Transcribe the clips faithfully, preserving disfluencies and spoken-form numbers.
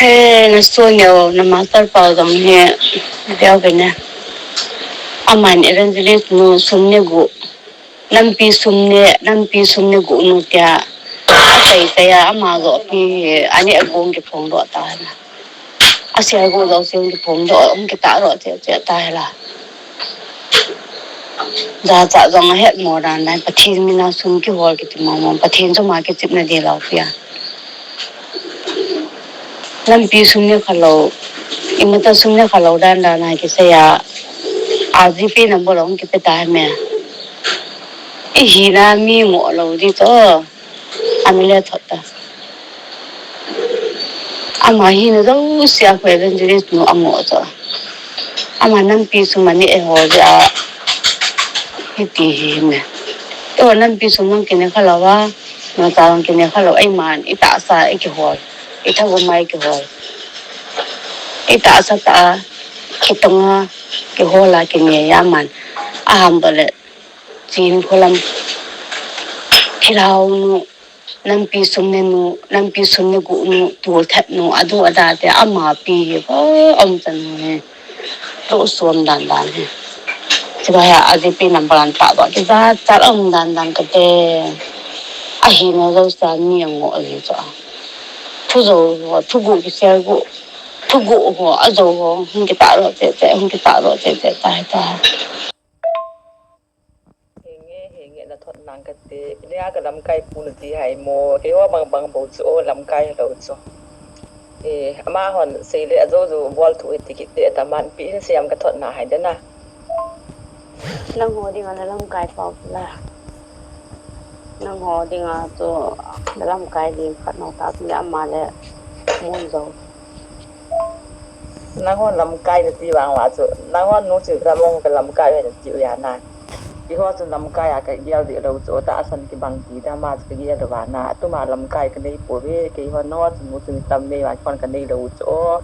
Eh, na Sonia, na master pa jong hi, veu ve ne. Aman evangelist nu sum ne gu. Nampi sum ne, nampi sum ne gu nu tia. Atai tai a, ama jo pi, ani a gu hung kiphong doh ta na. Asia gu jo si hung kiphong doh, hung kita doh che che ta la. Jachat jong ahet mo dan dan, Pathen mina sum kihol kiti mo mo, Pathen chu ma kichepna ding lou pi a. Nampi sum ne khalou, imata sum ne khalou dan dan a kisei a, a GPay number hung kipe ta me. Ihi na mi ngoh lou di chu. Ami le thot ta. Ama hi na jouse a khu evangelist nu angoh chu. Ama nampi sum ani eiho jeh a. Hiti hi me. Eiho nampi sum mang kine khalou a. Nang cha mang kine khalou. Eiman, itahsa, ikihol. Itha gum a ikihol. Itahsa tah a. Kitong a. Kihol a kine a man. Aham bole. Chin kholam. Thilhau nu. Nampi sum ne nu, nampi sum ne gu nu, tul thet nu, adu ada te ama pi hi, ho, um chan hi. Lo som dan dan hi. Chiba hi a GPay number an ta ba, kija chat um dan dan ka te. Ahi na jouse a mi angoh a ji chu a. Thu jo ho, thu gu ki share gu. Thu gu ho, a jo ho, hung kita lo che che, hung kita lo che che, ta ta. Henge, henge, na thot nang kate. Nia ka lamkai pu nati hai mo. Keiho bang bang bou chu o lamkai lou chu. Eh, ama hon sei le ajo jo bol thu iti kit te ta man pi hin siam ka thot na hai de na. Nangho dinga na lamkai pau la. Nangho dinga chu na lamkai ding khat nong ta pi ama le mun jo. Nangho lamkai nati vang uva chu, nangho nu chu ka mong ka lamkai nati u ya na. Keiho chu lamkai a ka gel deh lou chu, tahsan kibang ti da ma chu ka gel lou va na. Tuma lamkai ka nei pouve, keiho nangho chu nu chu tam nei va, keiho ka nei lou chu.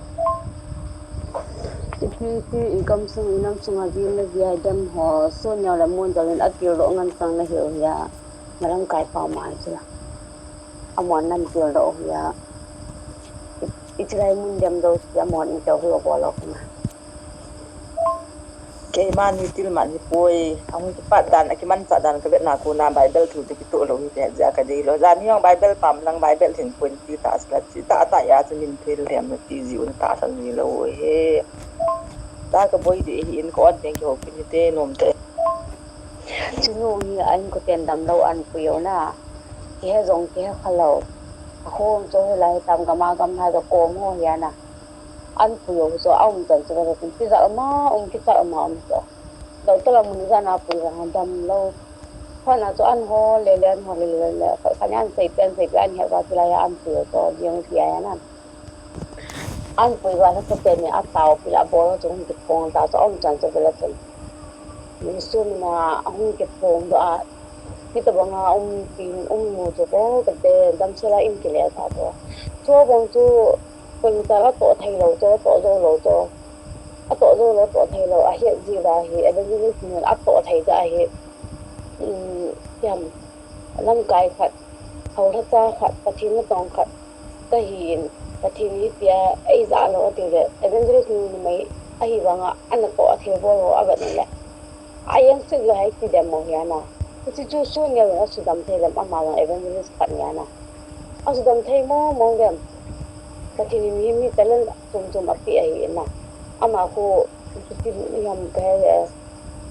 Ipi ti i gamsung i nam sunga jin le jia dem ho, Sonia le Monjal in atil doh ngan sang na hiu hia, na lamkai pau mai chu. Amon nam til doh hia. I, i chilai mun dem doh sia mon in teu hua bol lou na. Keima ni til man hi poi, ahung kipat dan, akimanchah dan ka vet na kona Bible thu te kitoh lou hi te jeh a ka dei lou. Jan hi jong Bible pam lang Bible theng pon ti ta sila chi ta ta ya chu min phel lhem na ti ji un tahsan ji lou he. Ta ka boi deh hi in ka on teng kihou pin hi te nom te. Chunu hi a inkoten damlou an pui u na. Kihe jong kihe khalou. Ahom chu hilai tam gam a gam lha jong kom ho hi a na. An pui u chu a um chan chu ka tin tijat um a um kicha um a um chu. Doctor a mun ijat na pui vang damlou. Phat na chu an ho le le an ho le le le. Khat khat ni an sei pen sei pen an he va chu lai a an pui u chu jeng pi a na. An pui va lhasa te ni a tao pi la bol chu hung kiphong ta chu a um chan chu vela chun. Min sum na a hung kiphong doh a. Hitabang a um pi um mu chu ko ka te damsel a in kile ta chu. Chu bang chu Koima cha la toh thei lou chu, toh jou lou chu. A toh jou lou, toh thei lou, a hiat ji va hi, evangelist nu a toh thei ja hi. Um, hiam, lamkai khat, hou lha cha khat, Pathen natong khat, ka hi in, Pathen hi tia, ei ja lou a ti le, evangelist nu numei, a hi vang a, a na toh a thei bol ho a vet na le. A yang sik lou hai ti dem mo hi a na. Hichu chu sun neo a sudam thei lem ama jong evangelist khat ni a na. A sudam thei mo mo lem. Pathen in mi, mi talent chom chom a pe ahi na. Ama khu, chu ti ni ham ka he,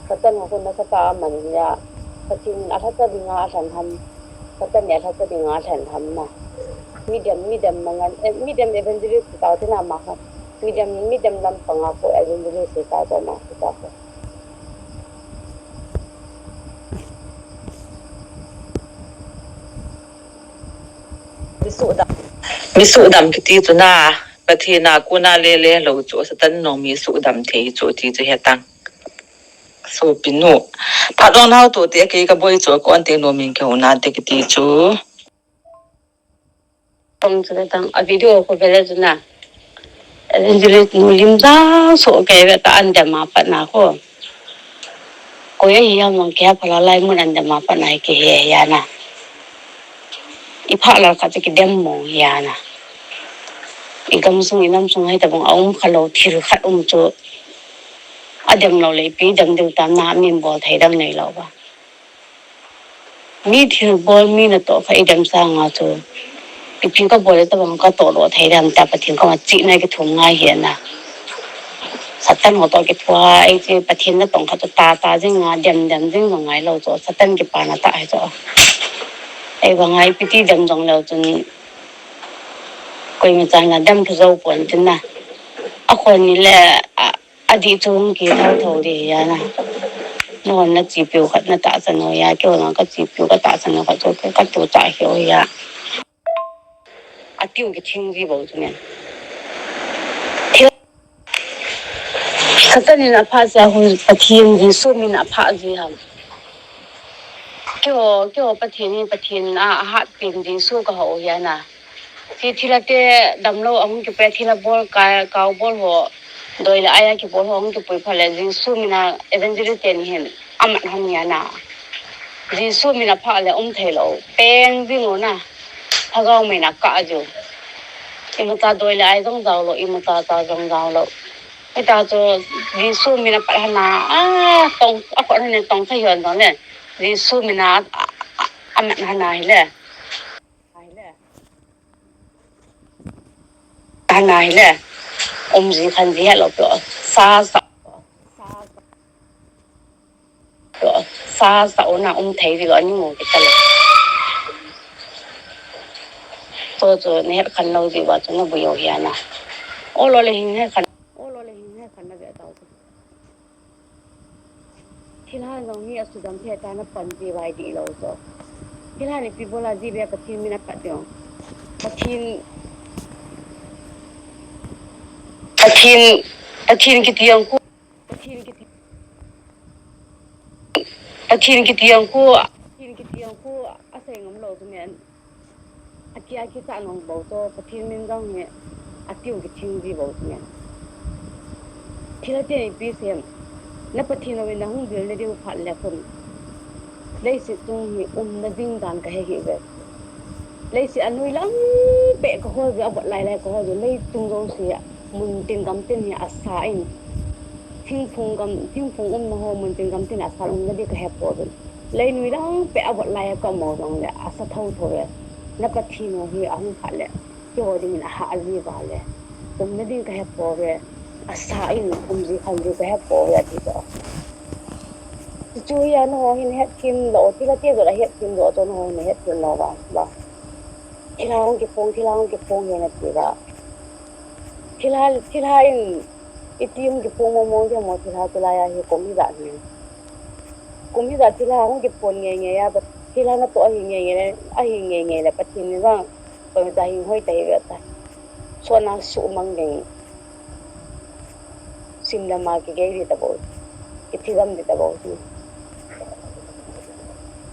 Satan ho khu nasatah a man hi a. Pathen in a lhacha dinga a lhen ham. Satan in a lhacha dinga a lhen ham na. Medium, medium mangan, eh, medium evangelist tao te na ama khu. Medium, medium lampang a khu evangelist tao te ama khu ta khu. Mi suhdam. Mi suhdam kiti chu na, Pathen a kona lele lou chu, Satan nung mi suhdam thei chu ti chu hetang. Sopinu. Phat long nau to te kei ka boi chu, kon te nung min kihou na te kiti chu. Tong chu le tang, a video khu vele chu na. Evangelist nu lim jang so kei ve ta an dem a pat na khu. Koi ahi ham mong kei pha la lai mun an dem a pat na hi kihe hi a na. I pha la kha chu kidem mong hi a na. I gamsung, i namsung hitabang a um khalou thil khat um chu, a dem lou le ipi dem diu tam, na min bol thei dam nei lou va. Mi thilbol mi natoh kha i dem sanga chu, ipi kabol le tabang katoh doh thei dam ta, Pathen koma chihna kithum ngai hi ana. Satan ho toh kithoa, ei chu Pathen natong kha chu tata jing a, dem dem jing jong ngai lou chu, Satan kipana tah hi chu. Ei vang a ipi ti dem jong leu chun, koima chan a dem thu jou pon tin na. A khon ni le, a, adih chu hung kithou thou ding hi ana. Nahon nachepiu khat natahsan u hi a, keiho jong kachepiu katahsan u khat chu, ka, katuchah hi u hi a. Atiu kithing ji bou chu nen. Satan in aphat jeh a hung Pathen Jesu min aphat ji ham. Keiho, keiho Pathen hi Pathen a, ahatpen Jesu kaho u hi ana. Hiche thilha te damlou ahung kipe, thilha bol ka, kau bol ho, doi le aia kibol ho ahung kipui phat le Jesu min a evangelist teni hin amat ham hi ana. Jesu min aphat le um thei lou, peng jing u na. Lhagao mei in akah jiu. Imacha doi le ai jong jao lou, imacha cha jong jao lou. Hita chu Jesu min apat hana, a, tong, akhut hana tong kha hion jong le, Jesu min a, a, a, amat hana hile. Hana hile. Um ji khan ji helou pio. Sa sa. Sa sa u na um thei ji lou ani mu kita le. Chu chu nahet khan lou ji uva chu naboi u hi ana. O lou le hin het khan, o lou le hin het khan nave tau chu. Thilha jong hi asudam thei ta napan ji uva idih lou chu. Thilha ni ipi bol a ji beh Pathen min apat jong. Pathen, Pathen, Pathen kiti jong khu. Pathen kiti, Pathen kiti jong khu, Pathen kiti jong khu asei ngam lou chu men. Aki, aki sa nong bou chu, Pathen min jong hi atiu kithing ji bou chu men. Thilha te ipi sem. Na Pathen louvin nahung vil na diu phat le khun. Leiset chung hi umna ding dan kahe hi ve. Leiset a noi lang peh kahol ji, avot lai lai kahol ji, leichung jouse a mun tin gam tin hi asa in. Thingphung gam, thingphung umna ho mun tin gam tin asa umna ding kahe pouvin. Lei noi lang peh avot lai a kaum u jong le asa thotho ve. Na Pathen u hi ahung phat le. Keiho dingin ahah ji uva le. Umna ding kahe pouve. Asa in um ji khan ji kahe pouve ati chu. Chu hi a nangho hin het them lou, thilha te jong ahet them lou, chu nangho hin het them lou va, va. Thilha hung kiphong, thilha hung kiphong hi nati va. Thilha, thilha in iti hung kiphong mong mong ding mo, thilha tulai a hi kum hijat hi. Kum hijat thilha hung kiphong ngei ngei a, thilha natoh ahi ngei ngei le, ahi ngei ngei le, Pathen in jong. Koima cha hing hoi ta hi ve ta. Sona sumang ding. Sim le ma kigei di ta bou. Kithi gam di ta bou.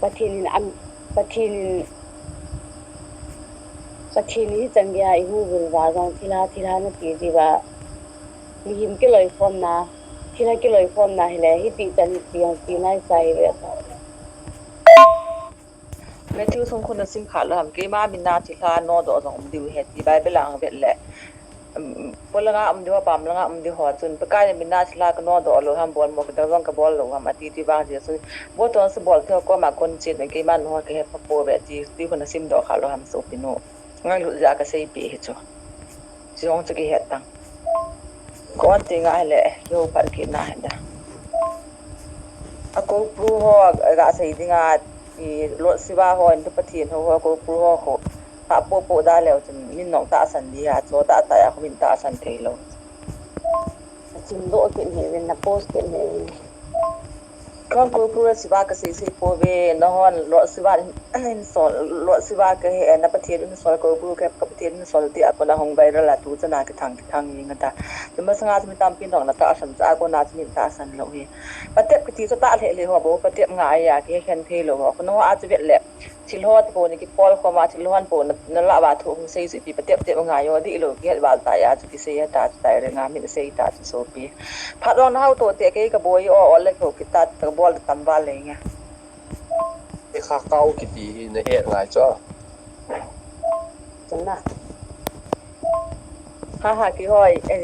Pathen in am, Pathen in, Pathen in hichan geiya ihung vil uva jong thilha, thilha nati ji uva. Mihem kiloikhomna, thilha kiloikhomna hile, hiti chan hiti jong ti nai sa hi ve ta. Matthew sung khu nasim kha lou ham, keima mina thilha nodoh jong um diu ahi ti Bible a hung vet le. Um, pol langa um diu ho, pam langa um diu ho chun, Pakai na mina thilha kanodoh lou ham, bolmo kidang jong kabol lou ham, ati ti vang Jesu. Bolthei chu bol thei ho koma kon chen, keima nangho kahe pha pouve ti, ti khu nasim doh kha lou ham sopinu. Ngailut jeh a kaseipeh hi chu. Chujong chu kihet tang. Kon ti nga hile, kihou phat kit na hida. A Koupru ho, ga sei dinga, i Lord Shiva ho, in Pathen ho, ho Koupru ho, ho. Ha popo da leu chun, min nong tahsan dia, chu tahtah a, min tahsan thei lou. Chim doh kit hih uvin, na post kit hih uvin. Kon Koupru le Shiva kasei sei pouve, nahon Lord Shiva in, in sol, Lord Shiva kahe, na Pathen in sol, Koupru kahe, ka Pathen in sol ti a kona hung viral a tu chana kithang, kithang jing ta. Tuma sanga chu mi tampi nong na tahsan cha a kona chu min tahsan lou hi. Patep kiti chu tah lheh lheh ho bou, patep ngai a kihe khen thei lou ho. Kono a chu vet le. Thil ho te pou ni kipol khom a, thil hon pou na, na lah uva thu hung sei chu ipi patep tep ngai o, dihlou kihet val ta a chu kisei a ta chu tai re nga min sei ta chu sopi. Phat long na hao to te kei kaboi o, o le ko kita kabol tam val le nga. E kha kau kiti hi na het ngai chu. Chun na. Ha ha, kihoi, eh,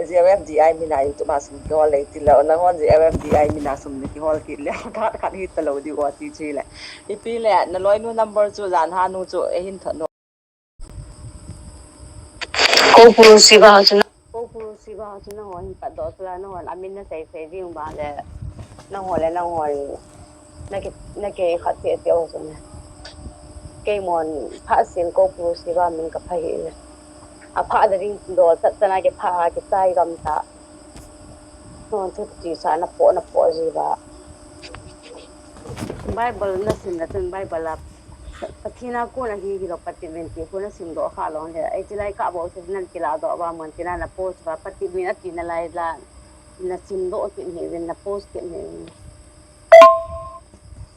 G F D I mina YouTube a sum kihol lei ti leh, nahon G F D I mina sum ni kihol kit leh, khat khat hi talou di o ti chi leh. Ipi leh, naloinu number chu jan ha nu chu, eh, hin thot nu. Ko pu Siva chu na, ko pu Siva chu nahon hin pat doh chu la, nahon amin nasei sei ding ba leh, nahon leh nahon, naki, naki khat te te o chu na. Keimon pha sin ko pu Siva min ka pha hi leh. Apha da ding dol chat chan a kipha a kichai gam ta. Nahon thu ti sa na po na po ji ba. Bible na sim na chun Bible a Pathen a kon a hi hilou Pathen min ti kon na sim doh kha lou le. Ei ti lai ka bol chu nan kila doh ba mun ti na na post ba Pathen min ati na lai la na sim doh kit hi vin na post kit hi vin.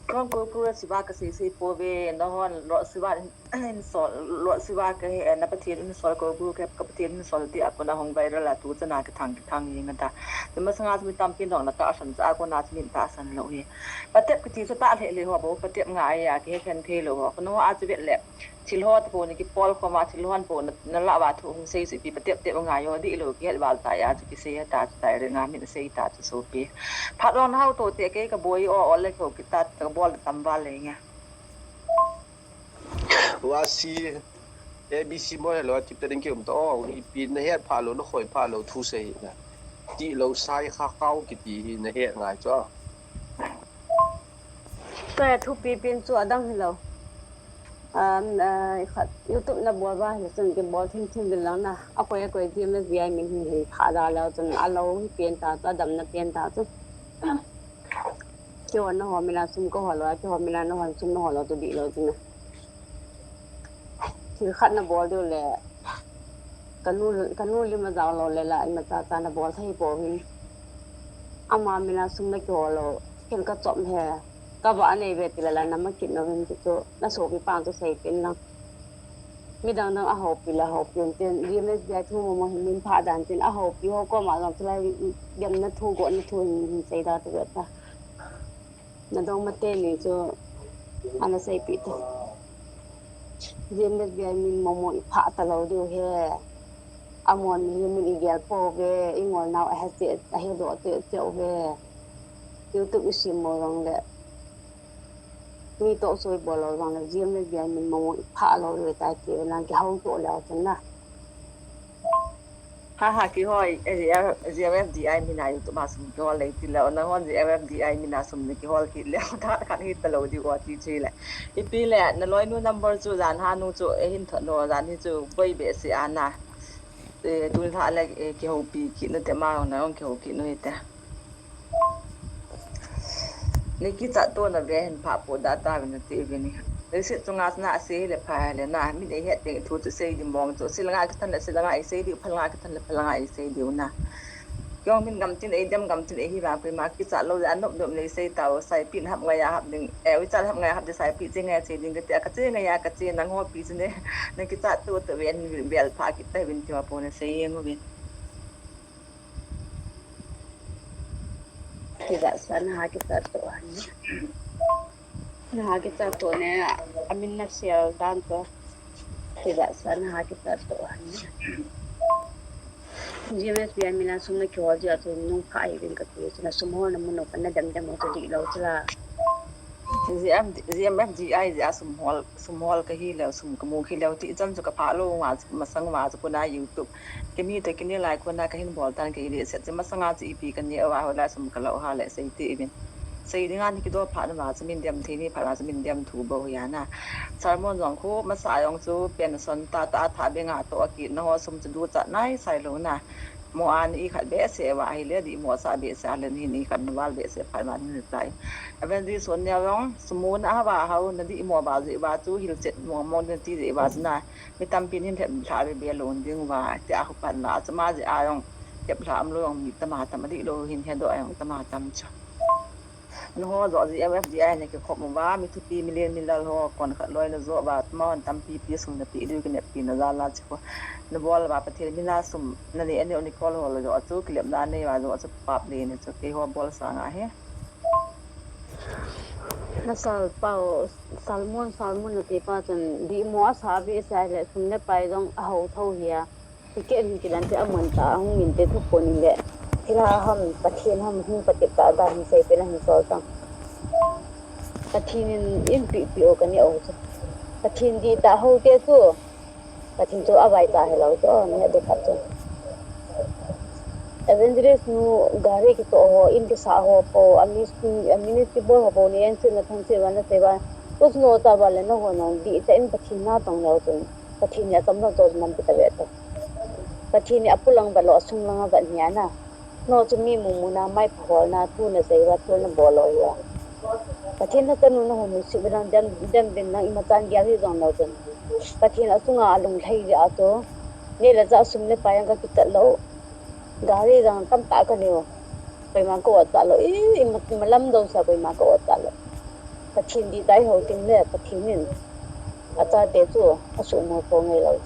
Kon ko pu Siva ka sei sei po ve nahon lo Siva Insol, lo Siva ka he, na Pathen insol ko pu ka, ka Pathen insol ti a kon a hung viral a tu chan a kithang kithang hi nga ta. Ti masanga mi tampi dong na tahsan cha a kon a min tahsan lou hi. Patep kiti chu ta lheh lheh ho bo, patep nga a ya ki he khen thei lou ho. Ko no a chu vet leh. Thil ho ta po ni kipol khom a, thil hon po na, na la va thu hung sei chu pi patep tep nga yo di lou ki het val ta ya chu ki sei ta chu tai re nga min sei ta chu so pi. Phat dong na hau to te ke ka boi o o le ko kita ka bol tam val le nga. Vasi, A B C mo hello, ti pe ding ki um to, oh, ipi na het pha lou, na khoi pha lou, thu sei na. Ti lou sai kha kau kiti hi na het ngai chu. Ka thupi pin chu adang hilou. Um, uh, khat YouTube na bol ba hi chun ki bol thim thim din lang na. A koi a koi G M S V I min hi hi kha da lou chun a lou hi pen ta chu, a dam na pen ta chu. Kihon na ho mina sum ka hol lou, kihon mina nahon sum na hol lou tu di lou tu na. Thil khat na bol diu le, ka nu, ka nu lim a jao lou le la, ima cha cha na bol thei po hin. Ama mina sum na kihol lou, ken ka chop he, ka va anei ve ti la la na ma kit na vin ti chu, na sopi pang chu sei tin lang. Midang dang a houpi le houpi un tin, G M S V I thu mo mo hin min pha dan tin, a houpi ho koma jong chu lai, gem na thu, go na thu hin, hin sei da tu ve ta. Na dong mate ni chu, ana sei pi ta. G M S V I min mo mo i pha ta lou diu he. Amon mi hi min i gel po ve, i ngol nau a he che, a he do che, che ve. YouTube i sim mo jong le. Mi toh soi bol lou jong le, G M S V I min mo mo i pha lou le tai ti, nang ki hau to lou chun na. Ha ha, kihoi, eh, G M F D I mina YouTube a sum kihol lei ti leh, nahon G M F D I mina sum ni kihol kit leh, khat khat hi talou di o ti chi leh. Ipi leh, naloinu number chu jan ha nu chu, eh, hin thot nu, jan hi chu, boi behseh a na. Eh, tun lha leh, eh, kihoupi kit nu te ma, nahon kihou kit nu hi te. Nei kichat to na ve hin pha po da ta ve na ti ve ni. Leiset chunga na sei le pha le na, min ei het teng thu chu sei di mong chu. Sil nga kithan le sil nga ei sei di, phal nga kithan le phal nga ei sei di na. Kong min gam tin ei dem gam tin ei hi vang pe ma kichat lou le anop dom nei sei ta o sai pin hap nga ya hap ding. Eh, wi chat hap nga ya hap de sai pi che nga che ding ke te ka che nga ya ka che nang ho pi chu ne. Na kichat to to ve hin bel pha kit ta vin ti ma po na sei yeng vin. Kizah sa na ha kichat to. Na ha kichat to ne, amin na sial dan to. Kizah sa na ha kichat to. G M F D I mina sum na kihol ji a chu nung pha hi vin ka ti, na sum hol na mun o ka na dem dem o chu di lou chu la. G M, G M F D I ji a sum hol, sum hol ka hi leh, sum ka mu khi leh, ti chan chu ka pha lou ma, masang ma chu ko na YouTube. Kei mi te kini lai ko na ka hin bol tan kei le set che masanga chu ipi ka ni awa ho la sum ka lou ha le sei ti vin. Sei dinga ni kido pha na ma chu min dem thei ni pha na chu min dem thu bo ya na. Sermon jong khu masa jong chu pension ta ta tha be nga to a kit na ho sum chu du chat nai sai lou na. Mo an i khat behseh va hi le di mo sa behseh a le ni ni khat val behseh pha ma ni reply. Evangelist Sonia jong sum mu na ha va hau na di mo ba ji va chu hil chet mo mo na ti ji va chu na. Mi tampi nin lhep lha be be lon ding uva, ti a khu pan la, chama ji a jong, lhep lha am lo jong mi tama tam a di lo hin he do a jong tama tam chu. Nangho jo G M F D I na kikhop uva, mi thupi mi len mi lal ho, kon khat loi na jo uva, tuma hon tampi pi sum na pi diu kineppi na jal a chu. Na bol uva Pathen mina sum, na nei a neo ni kol ho lo jo chu, kilep na nei uva jo chu pap le ni chu, keiho bol sang ahi. Na sal pau, salmon, salmon na ti pa chun, di mo a sa behseh le sum le pai jong a ho tho hi a. Ticket hin kilan te aman ta, ahung min te thu pon in le. Thilha ham, Pathen ham, hung patep ta da hin sei pe na hin sol tang. Pathen in, in pi pi o ka ni o chu. Pathen di ta ho te chu. Pathen chu avai ta he lo chu, ni de khat chu. Evangelist nu gari kitoh ho, in kisa ho po, a ministry, a ministry bol ho po, ni en chu na thang che va na se va. Tus no ta va le na ho na di ta in Pathen na tong lo chu. Pathen ni a cham lo chu man pi ta ve ta. Pathen ni a pulang va lo, a sunglang va ni a na. No chu mi mumuna mai pha hol na, thu na sei va, thu na bol lo ya. Pathen na tanu na hon si va dem, dem vin na ima chan gel hi jong lo chu. Pathen a sunga a lunglhai ja chu. Ni le cha sum le pai ang ka kichat lo. Gari jang tam ta ka neo. Koima ka ot ta lo. I, i ma, i ma lam dou sa koima ka ot ta lo. Pathen di tai ho ting le Pathen in. A cha te chu a su mo ko ngai lo.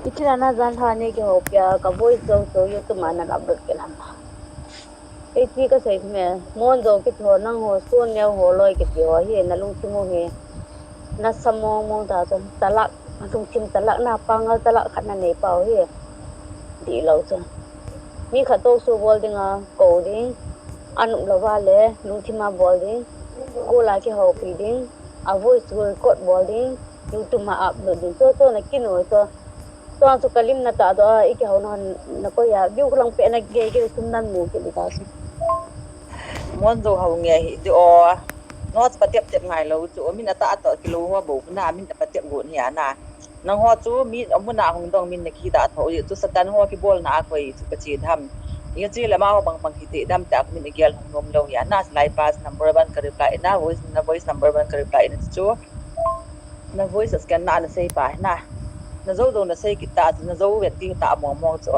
I thila na jan ha ne ki ho pia ka voice dou so YouTube ma nan upload ke lam. Ei ti ka sei me. Mon dou ki tho nang ho su neo ho loi ki ti ho hi na lungthim u hi. Na sa mong mong ta chu, talak, lungthim talak na pangal talak khat na nei pau hi. Di lo chu. Mi khat to su bol ding a, ko ding, a nup lo va le, lungthim a bol ding, ko la ki ho pi ding, a voice record bol ding, YouTube ma upload ding, cho cho na kin o cho. Cho chu ka lim na ta do, i ki ho na, na ko ya, view ko lang pe na ge ge sum nan mu ki di ta su. Mon dou ho nge hi di o. No chu patep tep ngai lo chu, min a ta to ki lo ho bo na, min a patep go ni a na. Nang ho chu mi, a mun a hung dong min na ki da tho, i chu Satan ho ki bol na a koi chu ka chi dham. I ka chi le ma ho bang bang ki te dam ta min a gel hung nom lo ya na, lai pass number one ka reply na, voice na voice number one ka reply na chu. Na voice a scan na na sei pa na. Na zo zo na sei ki ta chu, na zo ve ti ta mong mong chu.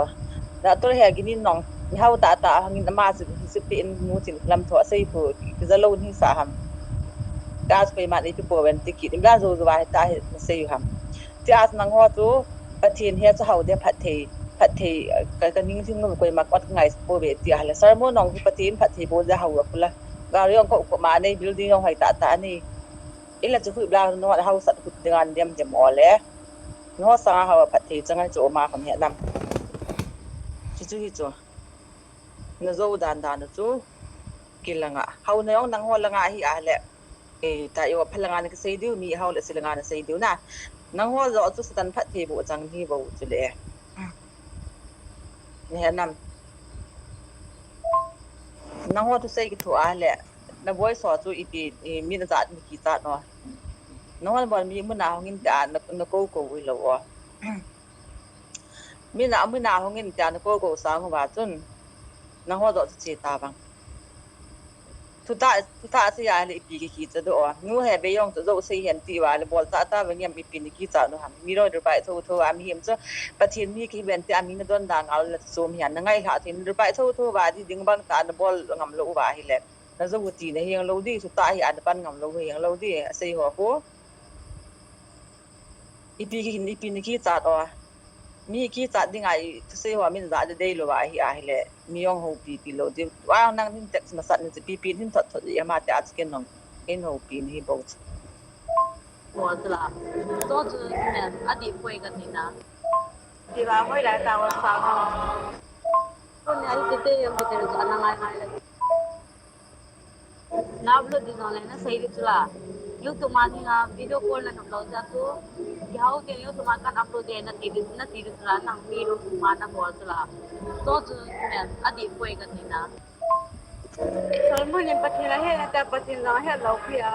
Na tur he ginin nong, ni hau ta ta, hangin ama chu, si pi in mu chin lam tho a sei pu, ki za lo ni sa ham. Ta chu koima nei pi po ven ti ki, ni la zo zo va he ta he na sei u ham. Ti a nang ho chu, Pathen he chu hau de phat thei, phat thei, ka, ka ning thing nu koima kot ngai po ve ti a le. Sermon nong hi Pathen phat thei po ja hau a kula. Gari ong ko ko ma nei, building ong hai ta ta nei. Ila chu hui bla no hau sat hut ding an dem dem o le. No sanga hau phat thei chang ai chu ma kham he nam. Chu chu hi chu. Na zo dan dan chu. Ki langa. Hau na ong nang ho langa hi a le. E, ta yo pha langa na ki sei diu, mi hau le si langa na sei diu na. Nang ho zo chu Satan phat thei bo chang ni bo chu le. Ni he nam. Nang ho thu sei ki thu a le. Na voice ho chu ipi, i, mi na jat mi ki jat no. Nang ho bol mi mun a hung in ta na, na ko ko ui lo o. Mi na, mi na hung in ta na ko ko sang ho ba chun. Nang ho zo chu che ta bang. Thu ta, thu ta sei a le ipi ki ki cha do o. Nu he be yong chu zo sei hen ti va le bol ta ta va ngem ipi ni ki cha no ham. Mi ro rupai tho tho a mi hem chu. Pathen mi ki ben ti a mi na don da ngal la chu mi han na ngai hla thin rupai tho tho va di ding bang ta na bol ngam lo va hi le. Na zo ti na hiang lo di, chu ta hi a na pan ngam lo hiang lo di, a sei ho ko. Ipi ki hin, ipi ni ki chat o. Mi ki chat ding a i, thu sei ho min za de dei lo a hi a hi le, mi ong ho pi pi lo di. Wa nang din text ma sat ni pi pi din thot thot i ama te a chicken nong. In ho pi ni hi bo. Bo la. To chu men, a di poi ka ni na. Ti ba hoi lai ta wa sa ha. Ko ni a hi te te yam ki te chu a na ngai ngai le. Na upload di jong le na sei di chu la. YouTube ma ni nga video call na upload ja tu. Ki hau ke YouTube ma kan upload de na ti di, na ti di chu la, nang mi YouTube ma na bol chu la. To chu men a di poi ka ni na. Sermon in Pathen a he na ta Pathen jong he lo pia.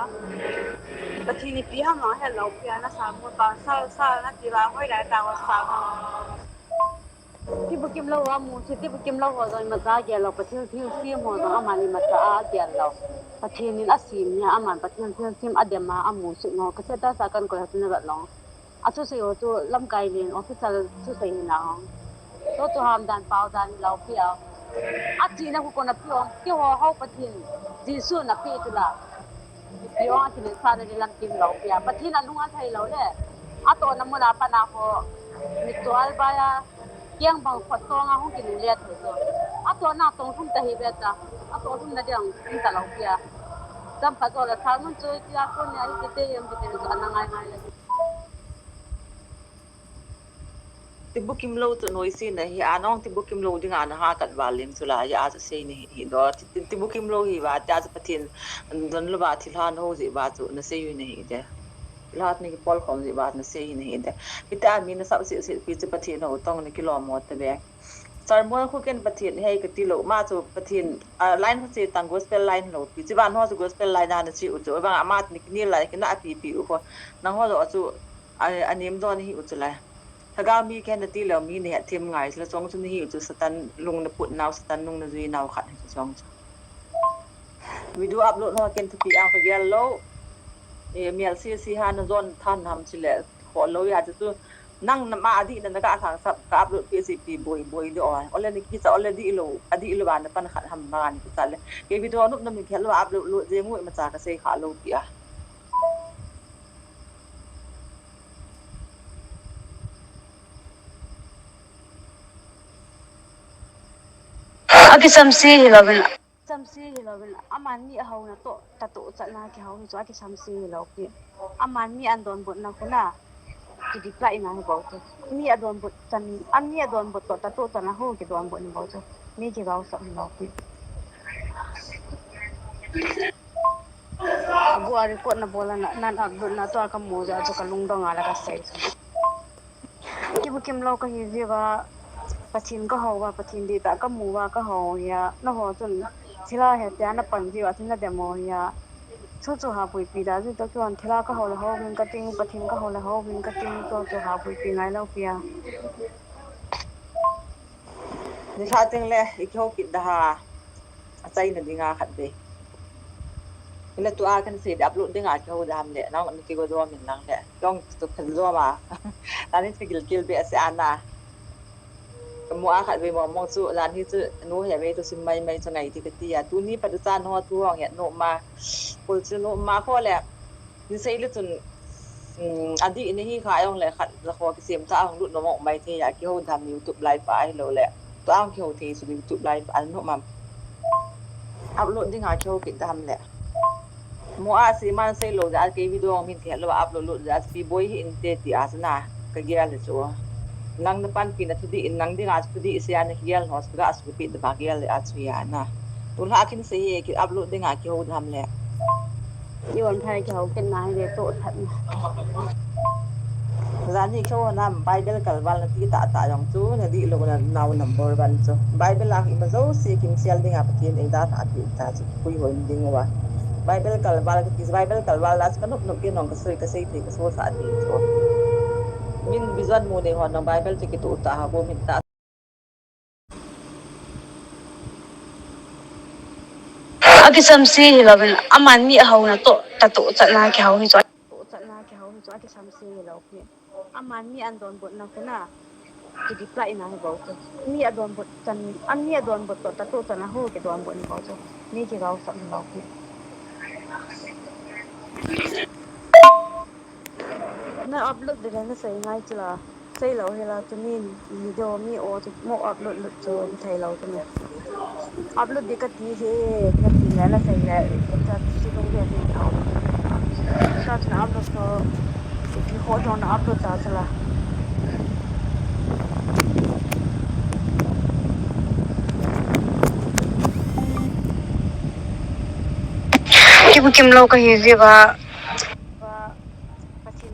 Pathen ni pi ham jong he lo pia na sermon pa sa sa na ti la hoi lai ta wa sa. Ti bu kim lo wa mu, ti bu kim lo wa jong ma ja ge lo Pathen thil sim ho jong ama ni ma ja a ge lo. Pathen in a sim ni ama Pathen thil sim a dem a a mu su no ka se ta sa kan ko ha tu na ba lo. A chu sei ho chu lamkai len official chu sei ni na ho. To chu ham dan pau dan lo pi a. A chi na hu ko na pi o. Ti ho ho Pathen. Jesu na pi tu la. Pi o a chi le sa le lam kin lo pi a. Pathen a lung a thai lo le. A to na mu na pa na ho. Mi to al ba ya. Kiang bang khot to nga hung kin le thu to. A to na tong thum ta hi be ta. A to thum na diang in ta lo pi a. Jam pa to la thal mun chu ti a ko ni a hi ki te yam ki te chu a na ngai ngai le. Tibukim lou chu noise nahi a, nang tibukim lou dinga naha kat val lim chu la, ya chu sei nahi, hi do, ti, ti, tibukim lou hi va, tia chu Pathen don lou va, thilha nahou jeh va chu nasei u nahi de. Thilha nakipol khom jeh va nasei u nahi de. Hitia mi nasap seh seh pi chu Pathen hou tong nakilom mo ta ve. Sermon khu ken Pathen hei kati lou, ma chu Pathen, a, line khu che tang gospel line lou pi, chi van ho chu gospel line a nache u chu, vang ama chu nakinel lai, kina pi pi u kho, nang ho lo chu, a, anem don hi u chu lai. Lhagao mi kei nati lou mi nahet them ngai, chule chong chu nahi u chu Satan lung naput nau, Satan lung najui nau khat hi chu chong chu. Video upload ho ken thupi ang kagel lou. E, mial si si ha najon than ham chule, kho lou ya chu chu. Nang nama adih na naga sang sap ka upload pi si pi boi boi de o. Ole ni kicha ole dih lou, adih lou ba napan khat ham ba ni kicha le. Kei video nup na min khel lou upload lou je ngui ma cha kasei kha lou pi a. Akisam si hilouvin, akisam si hilouvin, aman mi ahouna toh, tatoh chatna kihou hi chu akisam si hilou pi. Aman mi adonbutna khu na, ki reply na hi bou chu. Mi adonbut chan, a mi adonbut toh, tatoh chatna khu kidonbut ni bou chu. Mi kigaosap hilou pi. Agu a record nabol a na, nan upload na tua kamu jeh a chu kalungdong a la kasei chu. Kibukim lou kahi jeh uva, Pathen kahou uva, Pathen dihtah kamu uva kahou hi a, nangho chun thilha hitia napan jeh uva, thil nadem u hi a. Chu chu hapuipi da jeh toh kihon thilha kahou le hou vin kating, Pathen kahou le hou vin kating, chu chu hapuipi ngai lou pi a. Nilhah teng le, ikihou kit da ha. Achaina dinga khat ve. Hile tua kan sei de upload dinga kihou da ham le, nang nakigo dom in lang le. Jong tu khan jom a. Tani kagilkel be ase ana. Kamu a khat ve mong mong chu, jan hi chu, nu he ve tu sim mai mai chu ngai ti kati a. Tuni pat u chan ho thu hong het nom a. Kol chu nom a kho le. Ni sei le chun, um, adih nahi kha jong le khat la kho kisem tha hong lut nom mai thei a, kihou dam YouTube live a hilou le. Tua hong kihou thei chu YouTube live a nom am. Upload dinga kihou kit dam le. Mo a si man sei lou jeh a kei video min the lou upload lut jeh a pi boi hi inte ti a sana kagel le chu. Nang napanpi na thudih in nang dinga thudih sia nakigel ho chu ga supi da ba gel le a chu ya na. Tulha kin sei hi ki upload dinga kihou dam le. Iwan phai kihou kit na hi le toh that na. Jani kihou na Bible kalval nati tah tah jong chu nadih lou na nau number one chu. Bible a ima jouse kimsel dinga Pathen eida tha pi ta chu. Puihoi ding uva. Bible kalval kati, Bible kalval la chu kanop nop kei nong kasei, kasei thei, kaso sa thei chu. Min vision mu nei hon nong Bible chu kitoh tah ha bou min ta. Akisam si hilouvin, aman mi ahouna toh, tatoh chatna kihou hi chu. Tatoh chatna kihou hi chu, akisam si hilou pi. Aman mi adonbutna khu na, ki reply na hi bou chu. Mi adonbut chan, a mi adonbut toh, tatoh chatna khu kidonbut ni bou chu. Mi kigaosap hilou pi. Na upload ding le nasei ngai chu la. Sei lou hi la chu min video mi o chu mo upload lut chu thei lou chu min. Upload ding kati hi, kati le nasei le, ka si lung ve ti tau. Sa chu na upload chu, ipi ho jong na upload ta chu la. Kibukim lou kahi jeh uva. Pathen,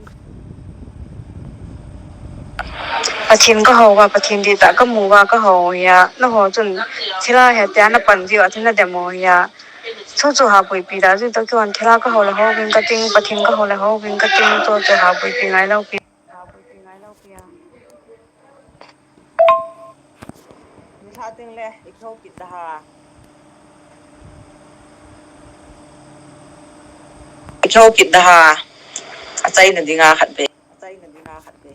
Pathen kahou uva, Pathen dihtah kamu uva kahou hi a, nangho chun thilha hitia napan jeh uva, thil nadem u hi a. Chu chu hapuipi da jeh toh kihon thilha kahou le hou vin kating, Pathen kahou le hou vin kating, chu chu hapuipi ngai lou pi. Hapuipi ngai lou pi a. Nilhah teng le, ikihou kit da ha. Ikihou kit da ha. Achaina dinga khat ve. Achaina dinga khat ve.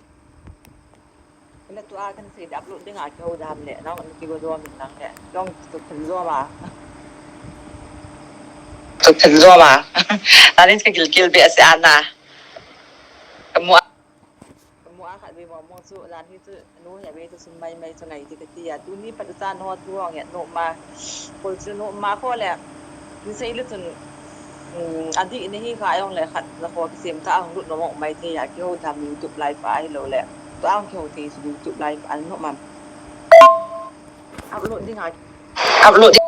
Hile tua kan sei de upload dinga kihou dam le. Nang kigo dom in lang le. Jong tu khan jom a. Tu khan jom a. Tani kagilkel be ase ana. Kamu a. Kamu a khat ve mong mong chu, jan hi chu, nu he ve chu sim mai mai chu ngai ti kati a. Tuni pat u chan ho thu hong het nom a. Kol chu nom a kho le. Ni sei le chun, um, adih nahi kha jong le khat la kho kisem tha hong lut nom mai thei a. Kihou dam YouTube live a hilou le. Ang kihou thei chu YouTube live an nom am. Upload ding a. Upload ding.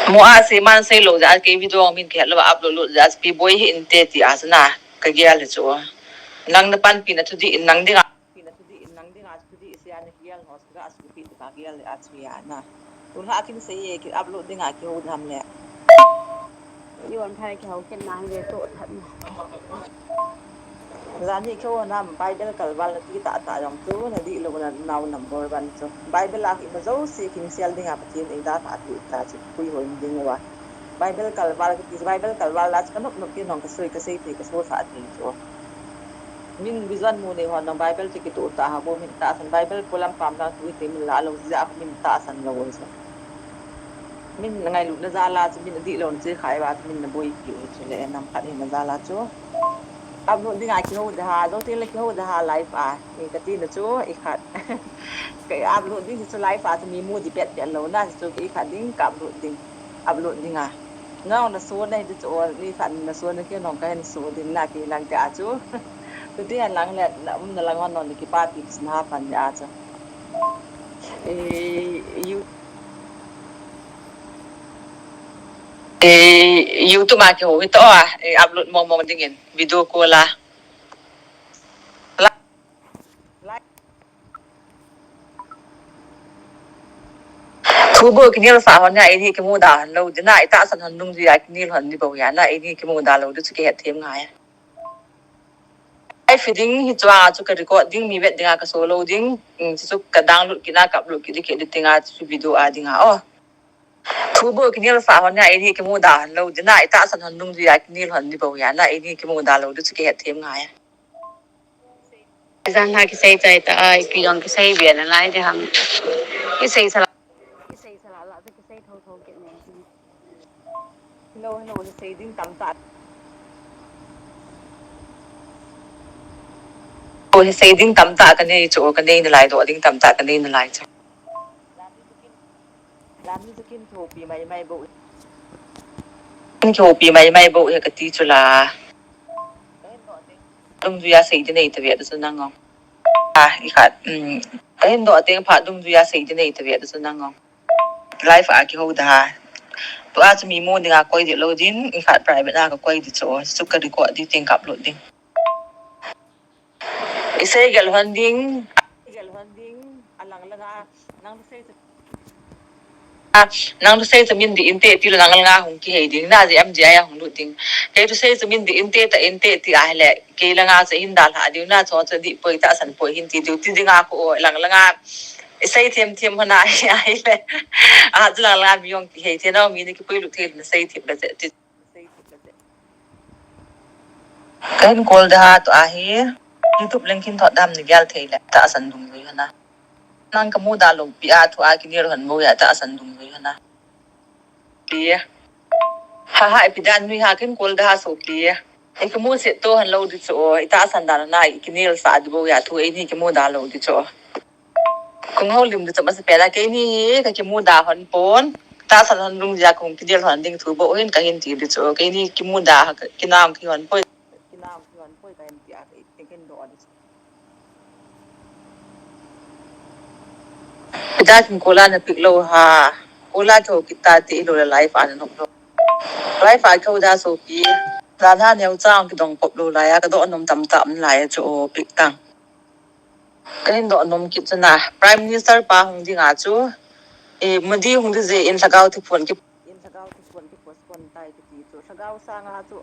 Mo a sei man sei lou jeh a kei video min kihet lou a upload lou jeh a pi boi hi inte ti a sana. Ka gel hi chu. Nang na panpi na thudih in nang ding a. Pi na thudih in nang ding a thudih sia na gel ho. Ga supi ta gel le a chu ya na. Tun ha kin sei e, kin upload ding a kihou dam le. Yon thai kihou kin nang ve to that na. Jani kihou na Bible kalval na ti ta ta jong tu na di lo na nau number one chu. Bible a ki ma jo si kin sial ding a Pathen ei da tha ti ta chu pui hoi ding wa. Bible kalval ki Bible kalval la chu ka nop nop ki nong ka sui ka sei ti ka so sa ti chu. Min vision mu nei hon nang Bible chu kitoh ta ha bo min tahsan Bible polam pam dang tu te min la lo jeh a min tahsan lo chu. Min ngailutna jal a chu min adih lo na che khai va chu min na boipi u chu le nam khat hi na jal a chu. Upload ding a kihou da ha, jo tin le kihou da ha live a. E ka ti na chu i khat. Ka upload ding chu live a chu mi mu di pet pet lo na chu i khat ding ka upload ding. Upload ding a. Nong na so na hi chu ni khat na so na ki nong ka hin so ding na ki lang te a chu. Tu ti han lang le na um na lang hon nong ni ki pa ti na ha pan ni a chu. E, you, e, YouTube a kihou hi to a, e, upload mong mong ding in video call a. Thu bou kinel sa hon nia, eini kimu da hon lou ding na, itahsan hon nung dia kinel hon ni bou ya na, eini kimu da lou di chu kihet them ngai. Ai feeding hi chua chu ka record ding, mi vet ding a ka so lou ding, chu ka download kit na, ka upload kit di ke editing a chu video a ding a o. Thu bou kinel sa hon nia, eini kimu da hon lou ding na, itahsan hon nung dia kinel hon ni bou ya na, eini kimu da lou di chu kihet them ngai. Jan ha kisei chai ta ai, ki jong kisei bia na lai de ham. Kisei sala, kisei sala la, kisei tho tho ke ne. Hello, hello, kisei ding tam ta. Kisei ding tam ta ka nei chu, ka nei na lai do ding tam ta ka nei na lai chu. Lam hi chu kin thopi mai mai bou. Kin thopi mai mai bou he ka ti chu la. Dungjuia sei di nei ta ve da chu nang o. A, i khat, um, ka hin doh teng phat dungjuia sei di nei ta ve da chu nang o. Live a kihou da ha. Tua chu mi mu ding a koi di lou ding, i khat private a ka koi di chu, chu ka record di teng ka upload ding. I sei gel hon ding, gel hon ding, a lang lang a, nang sei chu. A, nang thusei chu min di inte ti le nang nga hung kihei ding, na J M J I a hung lut ding. Kei thusei chu min di inte ta inte ti a hile, kei langa chu hin dalha ding na chu chu di poi tahsan poi hin ti diu ti ding a ko lang langa. Sei them them hona hi a hile. A chu lang langa mi jong kihei the no mi ni kipui lut the na sei them le ti. Ka hin call da ha tu ahi. YouTube link hin thot dam ni gel thei le tahsan dungjui hona. Nang ka mu da lou pi a thu a kinel hon bou ya tahsan dungjui hona. Pi. Ha ha, ipi dan nui ha kin call da ha so pi. I ka mu se to hon lou di chu o, i tahsan dan na i kinel sa di bou ya thu eini kimu da lou di chu o. Kung houlim di chu masa pela keini hi ka kimu da hon pon. Tahsan hon dungjui a kung kinel hon ding thu bou hin ka hin ti di chu o. Keini kimu da ha ka kinam ki hon poi. Kinam ki hon poi ka hin ti a ka i kin do di chu. Ida kin call a na pick lou ha. Call a kihou kit ta ti lou le live a na nop lou. Live a kihou da so pi. Da na neo chang kidong pop lou lai a ka doh nom tam tam lai a chu o pick tang. Ka hin doh nom kit chu na. Prime Minister pa hung ding a chu. E, Modi hung di je in lhagao thi phon ki In lhagao thi phon ki postpone tai kiti chu. Lhagao sanga chu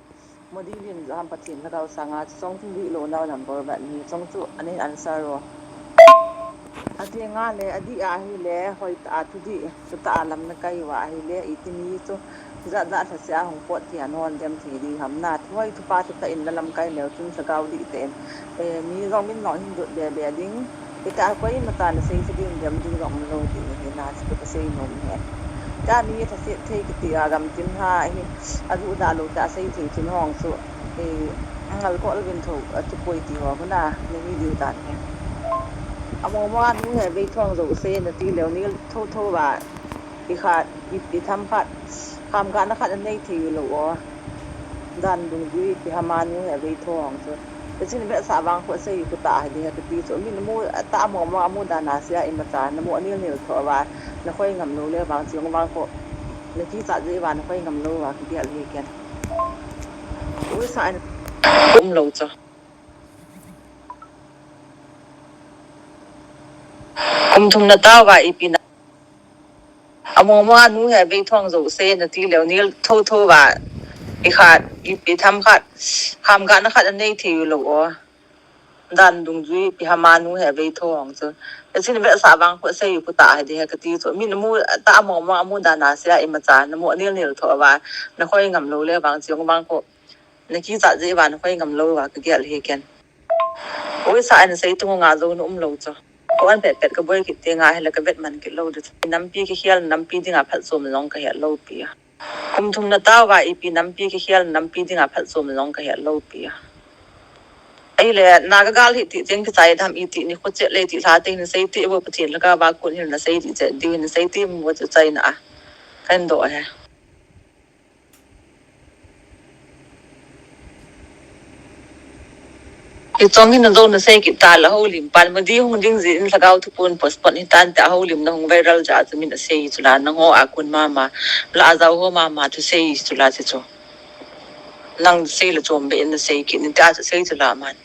Modi lin jo ham Pathen lhagao sanga chu chong chu di lo nau number one ni chong chu an in answer ro. Ati nga le, adi a hi le, hoi ta a thu di, chu ta a lam na kai wa hi le, iti mi chu, ja ja tha se a hung pot ti a non dem thi di ham na, thu hoi thu pa thu ta in la lam kai neu chun lhagao di te in. Eh, mi jong min nong hin dot be be ding. Hita koima cha na sei thei ding, dem ding jong um lou ding hi na, chu ka sei nom e. Cha mi thaset thei kiti a gam tin ha hi, a ju da lou cha sei thei chun hong chu, eh, ngal ko alvin tho, a chu poi ti ho na, na hi diu dan hi. A mo mo a nu he vei thong jo se na ti leu ni tho tho va, i khat, i, i tham khat, kham ga na khat a nei thei lou o. Dan dungjui ipi ham a nu hi avei tho hong chu. Hichun vetsah vang khu asei khu tah hi ding ahi kati chu. Min amu, atah amu, amu, amu dan a sei a imacha namu anel nel tho uva, nakhoi ngam lou le vang chu vang khu. Nakichat jeh uva nakhoi ngam lou uva kagel hi ken. Ui sa an um lou chu. Kum thum natao uva ipi na Among mong a nu hi avei tho hong jouse nati leu nel tho tho uva. Ikhat, ipi tham khat, kham khat na khat anei thei lou o. Dan dungjui ipi ham a nu hi avei tho hong chu. Hichun vetsah vang khu asei khu tah hi ding ahi kati chu. Min amu, atah amu, amu, amu dan a sei a imacha namu anel nel tho uva, nakhoi ngam lou le vang chu vang khu. Nakichat jeh uva nakhoi ngam lou uva kagel hi ken. Ui sa an sei tung nga jou na um lou chu. Ko an pet pet kaboi kit teng ahile kavet man kit lou ding chu. Nampi kikhel, nampi dinga phatchom jong kahet lou pi a. Kum thum natao uva ipi nampi kikhel, nampi dinga phatchom jong kahet lou pi a. Ahile, na kagal hi ti teng kichai dam iti ni khu chet le ti lha teng nasei ti vo Pathen lhagao va kun hin nasei ti chet diu hin nasei ti mo chu chaina a. Kan do he. Hichong hin najou nasei kit ta la houlim pan madi hung ding jeh in lhagao thupon postpone hitan tia houlim na hung viral jeh a chu min asei chu la nangho a kun mama la ajao ho mama thusei chu la chu. Nang sei la chom be in nasei kit ni tia chu sei chu la man.